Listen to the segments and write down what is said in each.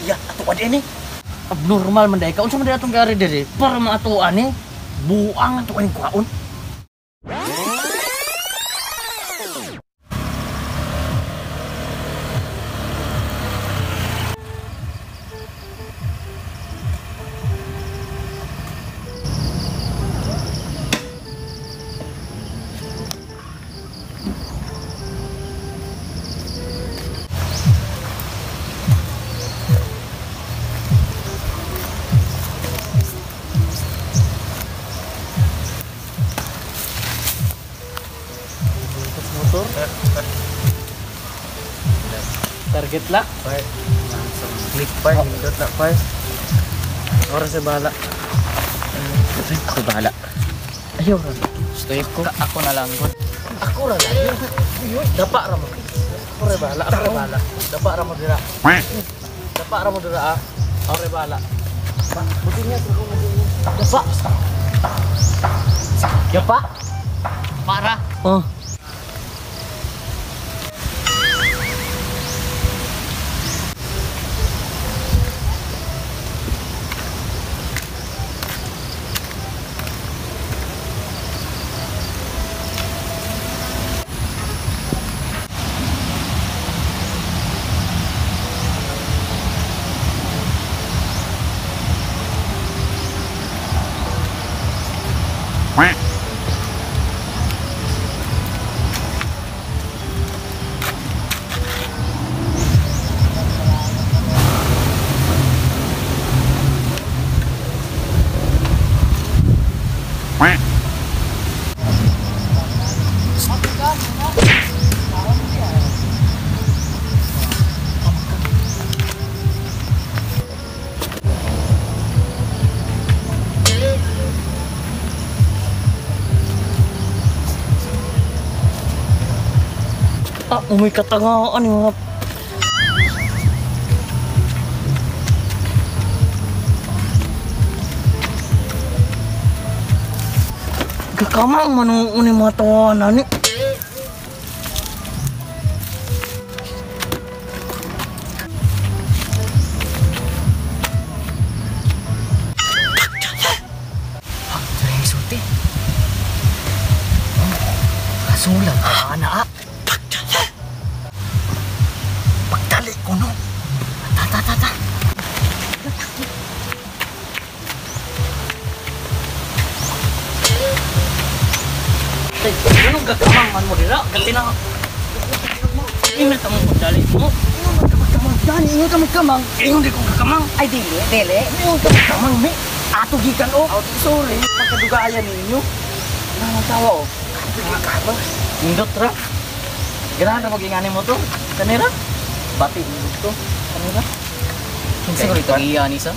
Tag-iya, ato ka din eh. Abnormal man dai ka. Unsa man dai atong gari diri? Para maatuan ni. Buang ato kaning kuhaon. Target lock. Langsung klik pa, nindot na pa. Oras sa bahala. Ako bahala. Ayaw ra. Stay ko. Ako na lang. Ako ra lang. Dapa ra mo. Ako ra bahala, ako ra bahala. Dapa ra mo dira. Dapa ra mo dira ah. Ako ra bahala. Buti niya ko mo. Dapa. Dapa. Para. Oh. Ah, may katangaan yung mga... Kakamang manuon yung mga tawanan ni. Sorry, sulti. Kasulang ka na ah. Pagdali ko no. Ta ta ta ta. Tay, anong gakamang man mo dira? Ganti na. Ingat ang pagdali mo. Ingon ka magkamang gani, ingon ka magkamang. Ingon di ko gakamang. Ay dili, dili. Ingon ka magkamang mi. Ato gikan o. Oh, sorry, pagkadugayan ninyo. Nang tawa oh. Kamang. Indot ra. Ganahan ra magingani mo to. Kanira? Bati indot to. Kanira? Kinsa ko tagiya ni sa?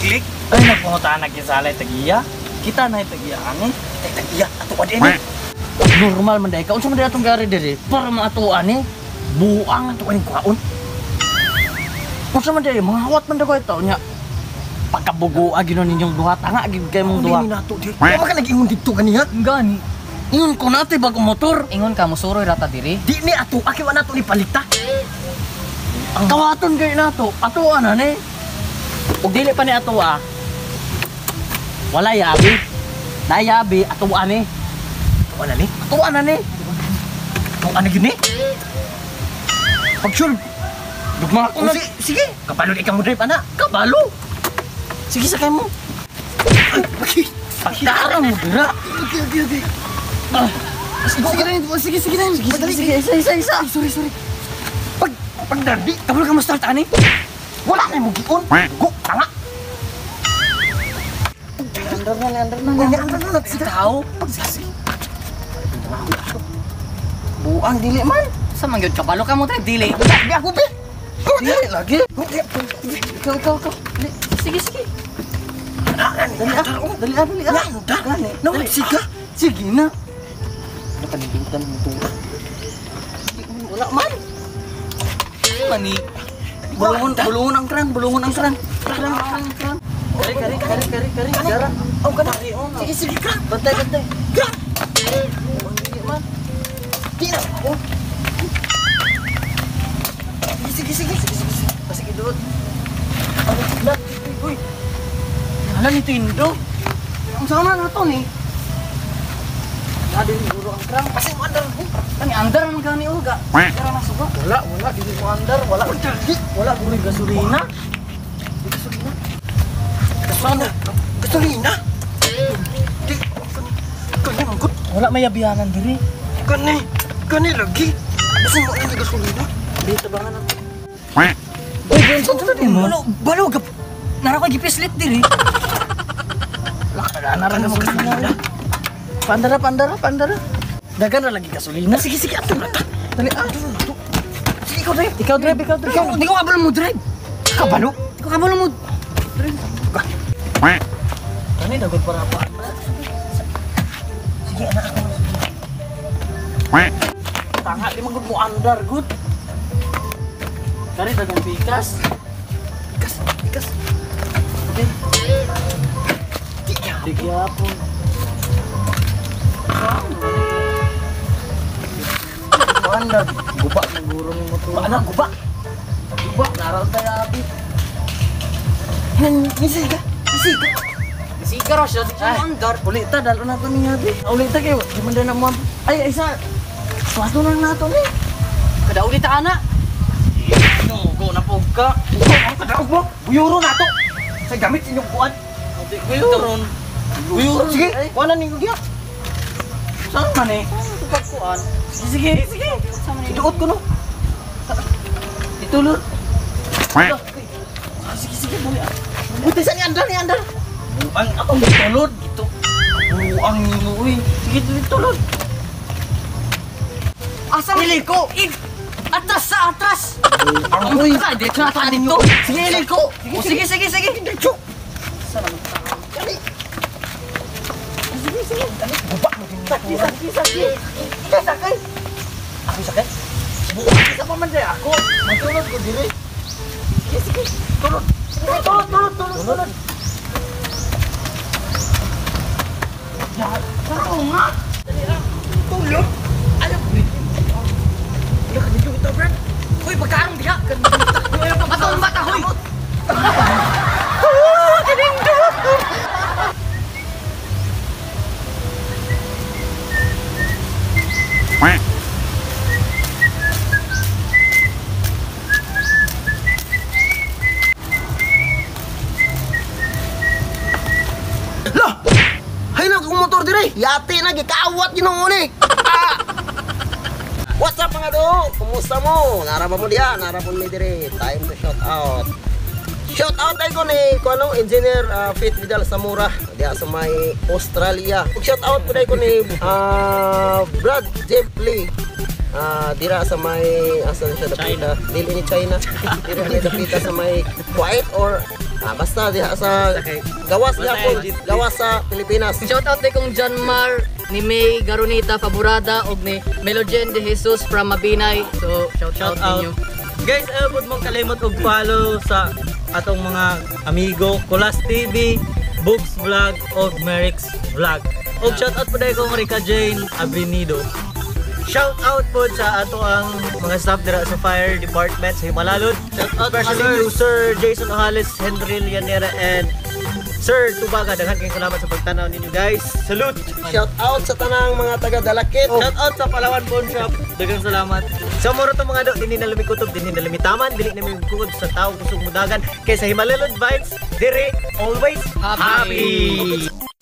Klik. Ay nagpungutaan na kisalay tagiya. Kita na tagiya ani. Tag-iya, ato ka din eh. Normal man dai ka. Unsa man dai atong gari diri? Para maatuan ni. Buang Ato kaning kuhaon. Unsa man dai mga hawat man daw ito nya. Pagkabugo agi no ninyong duha tanga gid kay mong duha. Hindi nato di. Wa man ka nag-ingon didto ganiha. Gani. Ingon ko na ate bagong motor. Ingon ka musuroy rata diri. Di ni ato aki wa nato ni palita. Ang kawaton kay nato, atoan na ni. Ug dili pa ni atoa. Wala yabi. Nayabi atoa ni. Atoa na ni. Atoa na ni. Atoa na gyud ni. Pag sure. Dugma ko na. Sige, kabalo ikaw mo drive ana. Kabalo. Sige sakay mo. Pagtarang mo dira. Okay. Ah. Sige na, sige sige na. Sige, sige, isa, isa, isa. Ay, sorry, sorry. Pag derby, kabalo ka mo start ani. Wala kay mo gion. Go, tanga. Andar na, andar na. Andar na, sige. Tao. Sige. Buang dili man. Sa man gyud kabalo ka mo drive dili. Di ako be. Dili lagi. Ikaw ikaw ikaw. Sige sige. Dali ah, dali ah, dali ah. Gani. Nawala siga. Sige na. Nakanindintan mo to. Wala man. Mani. Bulungon, bulungon ang krang, bulungon ang krang. Krang, krang, krang. Kari, kari, kari, kari, kari. Dara. Oh, kana. Sige, sige, krang. Bantay, bantay. Krang. Dili man. Di na. Oh. Sige, sige, sige, sige, sige. Sige, duot. Wala ni Tindo. Ang sama na to ni. Dadi siguro ang krang. Kasi mo andar ko. Kani andar man gani uga. Pero na suga. Wala dili mo andar, wala. Wala guri gasolina. Gasolina. Gasolina. Gasolina. Di kani man gud. Wala may abiyanan diri. Kani. Kani lagi. Kasi mo ang gasolina. Di tabangan nato. Uy, Benson, sa mo? Balo, balo, gap. Nara ko gipislit diri. Wala na ra gasolina. Pandara, pandara, pandara. Dagan ra lagi gasolina. Sige, sige, ato na ta. Dali ah. Sige, ikaw drive. Ikaw drive, ikaw drive. Ikaw, di ko kabalo mo drive. Kabalo? Di ko kabalo mo. Drive. Kani dagod para pa. Sige, anak ako. Tanga di man gud mo andar gud. Kani dagang pikas. Ikas, ikas. Okay. Di ka. Di gyapon. Andar, guba siguro ni motor. Paano, guba? Guba, naral tayo abi. Nisiga, nisiga. Siga ra siya, di siya andar. Ulita, dalo na to ni abi. Ulita kayo, di man na mo. Ay, isa. Swato na nato ni. Kada ulita ana. No, go na po ka. Ang kadaog mo. Buyuro na to. Sa gamit inyong kuan. Buyuron. Buyuron. Sige, kuanan ninyo diya. Saan man eh? Pagkuan. Sige, sige. Iduot ko no. Itulod. Sige, sige, buli. Buti sa ni andar ni andar. Buang akong tulod dito. Buang nimo uy. Sige, tulod. Asa iliko? Atras sa atras. Ang uy. Diretso na tayo dito. Sige, iliko. Sige, sige, sige. Diretso. Dali. Sige, sige. Dali. Guba mo din. Sakay, sakay, sakay. Ikaw sakay. Ako sakay. Buang isa pa man diri ako. Matulod ko diri. Sige, sige. Tulod. Sige, tulod, tulod, tulod, tulod. Ya, taro nga. Dali ra. Tulog. Ayaw. Wala ka dito ito, Brad. Uy, pagkaarong diha. Ato ang bata, huy. Lah! Hay na akong motor dire. Yati na gikawat Ginoo ni. Ah! What's up mga do? Kumusta mo? Nara ba mo diha? Nara po mi dire. Time to shout out. Shout out ay ko ni kuno Engineer Fit Vidal Samura diha sa may Australia. Ug shout out pud ay ko ni Brad Jeffrey. Dira sa may asa na siya dapita? Dili ni China. Dira ni dapita sa may Kuwait or basta diha sa gawas diha po, gawas sa Pilipinas. Shout out kong John Mar, ni May Garunita Faborada og ni Melogen De Jesus from Mabinay. So shout out ninyo. Guys, ayaw po mong kalimot og follow sa atong mga amigo Kulas TV, Books Vlog og Merix Vlog. Og shout out po dahil kong Rica Jane Avenido. Shout out po sa ato ang mga staff dira sa Fire Department sa Himalalod. Shout out especially to Sir Jason Ojales, Henry Llanera, and Sir Tubaga. Daghan kayong salamat sa pagtanaw ninyo guys. Salute! Shout out sa tanang mga taga Dalakit. Shout out sa Palawan Pawn Shop. Daghang salamat. Sa moro to mga do, dinhi na lumi kutob, dinhi na lumi taman, dili na mi kukod sa tawo kusog mudagan. Kay sa Himalalod vibes, dire always Happy. happy.